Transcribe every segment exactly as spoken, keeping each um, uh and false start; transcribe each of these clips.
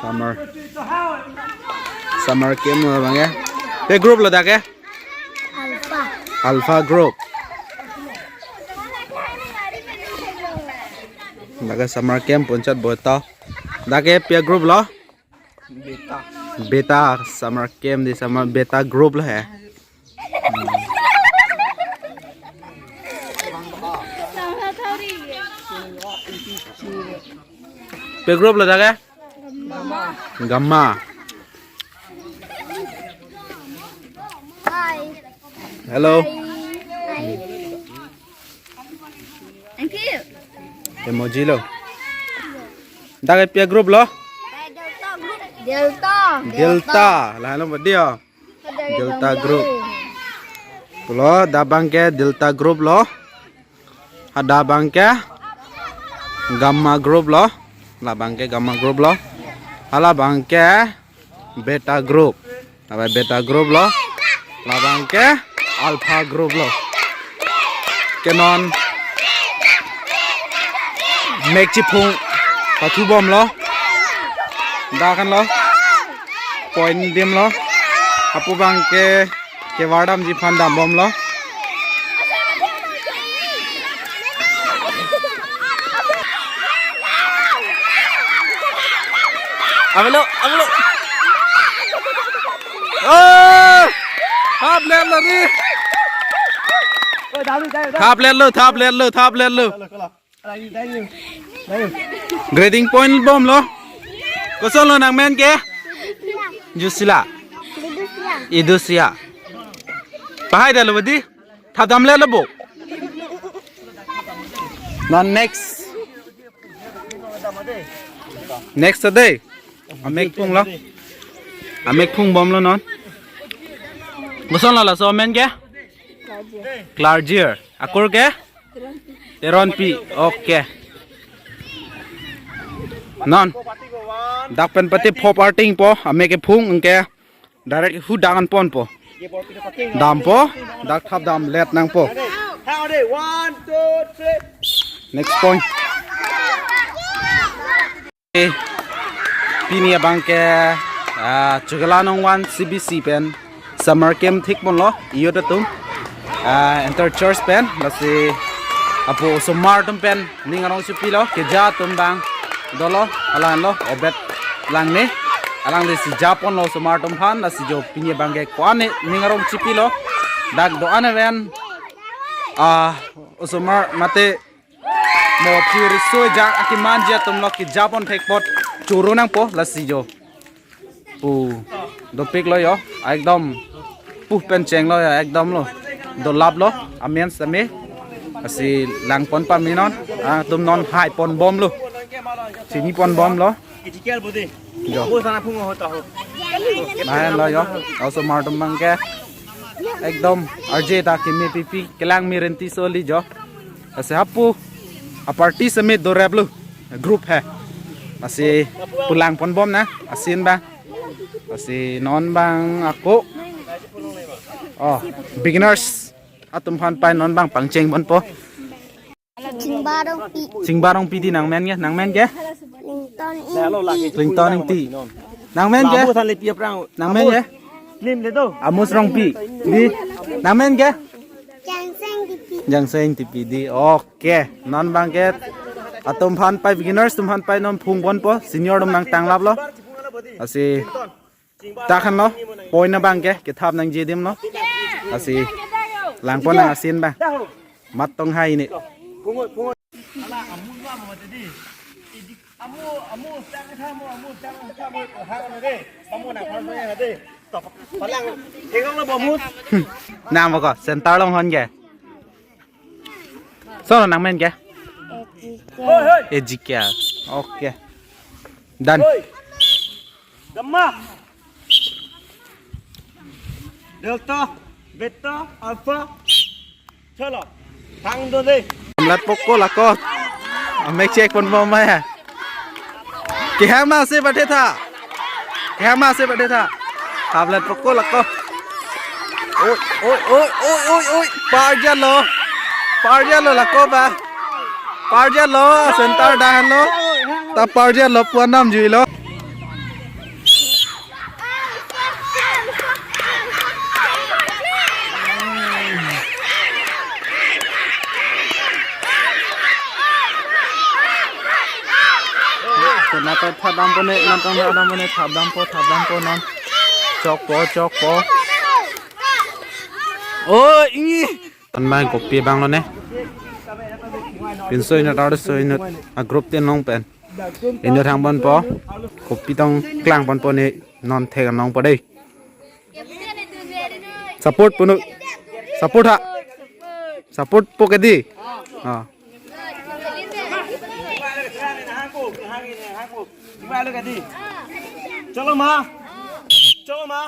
Summer, summer camp lo abang ke. Pi group lo dak ke? Alpha. Alpha group. Dak ke summer camp punchat boy to. Dak ke pi group lo? Beta. Beta summer camp dei, summer beta group lo he. Hmm. Pi group lo dak ke? Gamma. Hi. Hello. Hi. Thank you. Emoji lo. Dak ke pi group lo? Delta. Delta. Lahenlo badi ya. Delta group. Pulo, dak abang ke Delta group lo. Hadak abang ke Gamma group lo. Labang ke Gamma group lo. Halabang ke Beta group. Labang Beta group lo. Labang ke Alpha group lo. Ke non mek chiphung pathu bomlo. Dak an lo. Point dim lo. Hapu abang ke kevardamji aphan dam bomlo. Avelo, avelo. Oh! Thap letlo ri. Thap letlo, thap letlo, thap letlo. Grading point bomlo. Koson lo nangmen ke? Jusila. Idusia. Pahai dalo badi. Thap dam letlo bo. Non next. Next dei. Amek phunglo. Amek phung bomlo non. Koson lo laso amen ke? Clargier. Akur ke? Teronpi. Okay. Non. Dak pen pati phop arting po, amek kephung anke direct hu dak an ponpo. Dampo, dak thap dam let nangpo. One, two, three. Next point. Pini abang ke, ah, Chokihola Nongvan C B C pen summer camp thik ponlo, youth atum, ah, inter church pen, lasi apo osomar atum pen ning arong chipilo, keja atum abang dolo, alang lo, Obet Langne, alanglisi ja ponlo osomar atum aphan, lasi jo pini abang ke ko-an ne ning arong chipilo, dak do-an aven, ah, osomar mate mo phiri soi ja akimanji atum lo keja pon thek apot choro nangpo lasi jo. Pu dopik lo yo, ekdom pu pen cheng lo yo, ekdom lo. Dolap lo, amen same. Lasi lang pon pame non, ah, atum non hai pon bomlo. Chini pon bomlo. Jo. Lahen lo yo, osomar atum abang ke. Ekdom arje ta keme pipi kelang mi renti soli jo. Lasi hapu a party same dorep lo. Group he. Lasi pu lang pon bom na. Asin abang. Lasi non abang ako. Oh, beginners atum aphan pai non abang pangcheng ponpo. Chingba Rongpi. Chingba Rongpi dei nangmen ke? Nangmen ke? Rington Ingti. Rington Ingti. Nangmen ke? Labu than lepi aprang. Nangmen ke? Lim le do. Amos Rongpi. Dei. Nangmen ke? Jangseng Tipi. Jangseng Tipi dei. Okay. Non abang ke atum aphan pai beginners atum aphan pai non phung ponpo. Senior atum nangtanglap lo. Lasi ta khan lo, point abang ke, kethap nangji adim lo. Lasi lang pon nang asin abang. Mat tong hai ne. Nang bako, center along hon ke. Koson nangmen ke? Ezekiel. Ezekiel. Okay. Done. Gamma. Delta, Beta, Alpha. Chalo. Thang do dei. Lam pokok lako. Amek chek pon bom ya. Kehang ma se bade tha. Kehang ma se bade tha. Lam pokok lako. Oi, oi, oi, oi, oi, oi. Parjalo. Parjalo lako ba. Parjalo, center dahan lo. Ta parjalo pu anam jui lo. Nangtum thap dampo ne, nangtum thap dampo ne, thap dampo, thap dampo non. Chokpo, chokpo. O, ingni. Anmai kopi abang lo ne. Pinso inut, arloso inut, a group tin along pen inut hang ponpo. Kopi tong klang ponpo ne, non thek nangpo dei. Support punu. Support ha. Support po ke dei. Ha. Chalo ma. Chalo ma.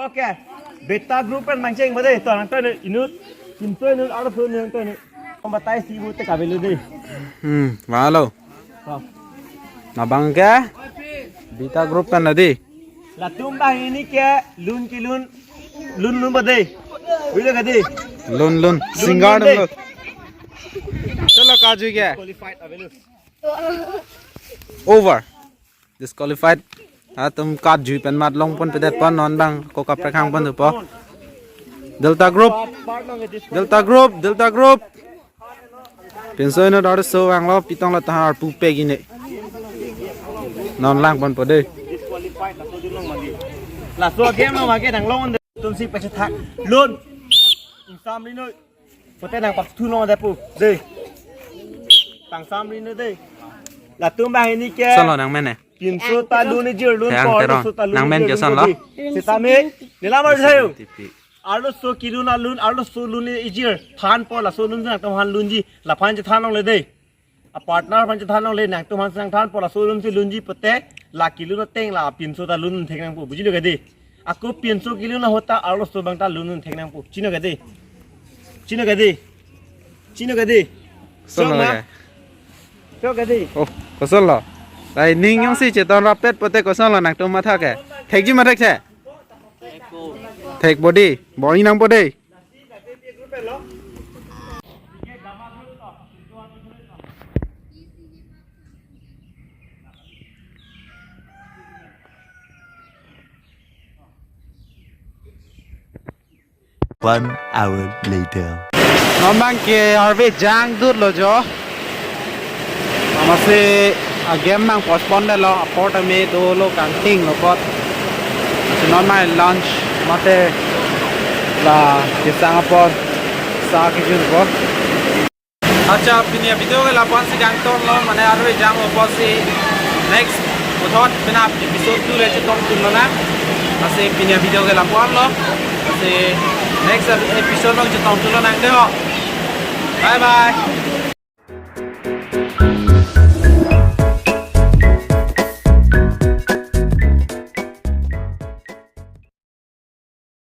Okay. Beta group pen mangcheng bade to nangtum inut. Pinso inut, arloso inut nangtum inut. Kom batai si bu te kabelo dei. Hmm, valo. Oh. Labang ke beta group pen dei. Latum banghini ke lun kelun, lun lun bade. Bujo ke dei. Lun lun. Lun singar lun dei. Lun. Chalo kaju ke. Qualified avelo. Over. Disqualified. Atum kaju pen mat long ponpedet pon non bang ko kaprek hang pon thupo. Delta group. Delta group. Delta group. Pinso inut, arloso vanglo, pitong lo tahar pu pegi ne. Non lang ponpo dei. Laso game lo wake nang long on de tumsi pachethak. Lun. Insam ri noi. Pote nangpathu long de pu. Dei. Tangsam ri noi dei. Latum banghini ke. Chalo nangmen ne. Pinso ta lun ijir lun. Thang ko, Teron. Arloso ta lun ijir lun ko dei. Nangmen ke son lo? Sitame, nila mar sayo. T P. Arloso kelun alun, arloso lun ijir. Thanpo laso lun nangtum aphan lunji. Laphan chethan longle dei. A partner aphan chethan longle, nangtum aphan si nangthanpo laso lun si lunji pote. La kelun ateng la pinso ta lun thek nangpo. Bujilo ke dei. Ako pinso kelun ahut ta arloso abang ta lun thek nangpo. Chino ke dei. Chino ke dei. Chino ke dei. Koson lo ke? Chok ke dei. Oh, koson lo. Lai ning jongsi chetong rapet pote koson lo nangtum matha ke. Thekji ma thekche? Thekpo dei. Bor-i nangpo dei. One hour later. Non bang ke arve jang dut lo jo. Amatsi a game mang postpone lo, apor tame dolo kangting lo apot. Amatsi non mai lunch mate la kesang apor sa kejun apor. Accha, pini a video ke lapu-an si kangton lo, mane arve jang lo apotsi next puthot penap episode two le chetongtun lonang. Amatsi pini a video ke lapu-an lo. Amatsi next episode along chetongtun lonang dei ho. Bye bye.